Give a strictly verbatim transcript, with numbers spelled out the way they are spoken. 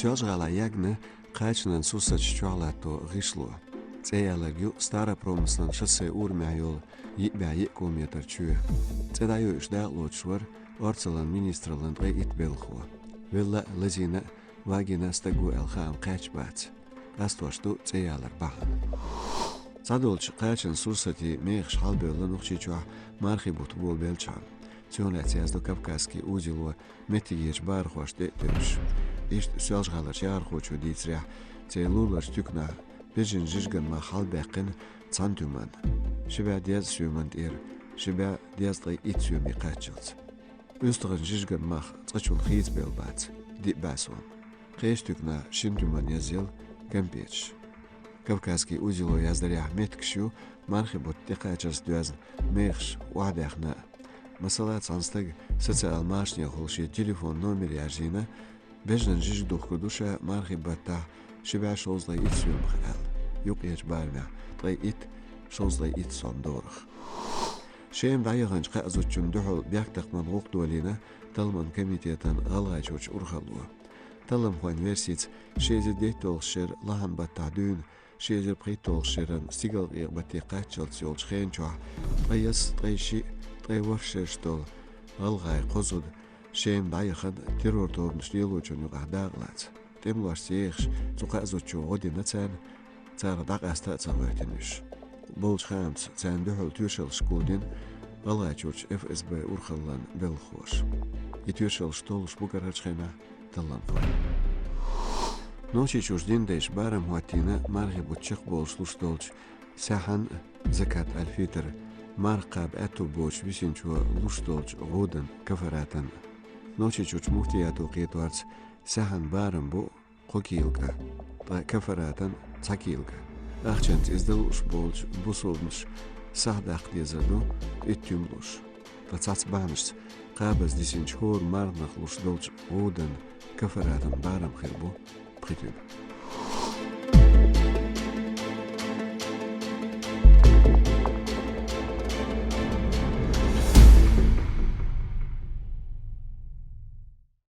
Соьлжа-ГӀалахь ягна кхачанан сурсаташ чохь латто гӀишло. ЦӀе яларг ю Старопромыслан шоссе урамехь йолу йиъ бӀе йиъ километр чоь. ЦӀе дӀайоьуш дакъалоцуш вара орцаллин министраллин ткъе итт белхахо. Велла а, лазийна а, вагийна а стаг ву аьлла хаам кхаьчна бац. Къастош ду цӀе ялар бахьана. Цхьадолчу кхачанан сурсатийн мехаш хьалабевлла Нохчийчохь мархи бутт болабеллачхьана. Цунах лаьцна яздо «Кавказский узело» меттигерчу бахархошна тӀе а тевжаш. Иштта Соьлжа-ГӀаларчу яхархочо дийцарехь, церан луларчу туьканахь бежанан жижиган мах хьалабаьккхина цхьана туьманна, ши бӀе дезткъа соьман тӀера, ши бӀе дезткъе итт соьме кхаччалц. УьстагӀан жижиган мах цкъачунна хийцабелла бац, диъ бӀе сом. Кхечу туьканахь шина туьманна язъелла кампеташ. «Кавказский узело» яздарехь меттигаш ю мархи бутт тӀекхачарца доьзна мехаш охьадаьхна а. Масала, цхьана стага социал машанехула шен телефон номер яржийна, бежанан жижиг духкур ду ша мархи баттахь ши бӀе шовзткъе итт соьмах аьлла, юккъерчу барамехь ткъе итт, шовзткъе итт сом дорах. Шема дӀаяханчу кхаа зудчунна дуьхьал бехктакхаман гӀуллакх долийна талламан комитетан ГӀалгӀайчуьрчу урхалло. Талламхойн версица, ши эзар дейтталгӀачу шеран лахьан баттахь дуьйна ши эзар пхийтталгӀачу шеран стигалкъекъа батте кхаччалц йолчу хенан чохь ткъе ялх, ткъе шиъ, ткъе ворхӀ шераш долу гӀалгӀайн кхо зуда Шема дӀаяхана террор тобанаш лелочунна юкъахь дакъалаца. ТӀемалошца ехаш цу кхаа зудчо гӀо дина царна, царах дӀакъаста а ца гӀоьртина уьш. Болчу хаамца, царна дуьхьал тоьшаллаш гулдина ГӀалгӀайчуьрчу ФСБ урхаллан белхахоша. И тоьшаллаш толлуш бу карарчу хенахь талламхой. Нохчийчуьрчу динан дайша барам хӀоттийна мархи бутт чекхболуш луш долчу саьхьан а, закат аль-фитр, марха кхаба аьтту боцучу висинчо луш долчу гӀудан, кафаратан а. Нохчийчуьрчу муфтиято кхеторца, саьхьан барам бу кхо кийлга, ткъа кафаратан цхьа кийлга. Ахчанца иза дан лууш болчу бусулбанаш сахь даккха дезар ду итт туьма луш. Ткъа цхьацца бахьанашца кхабаза дисинчу хӀора марханах луш долчу гӀудан, кафаратан барам хир бу пхи туьма.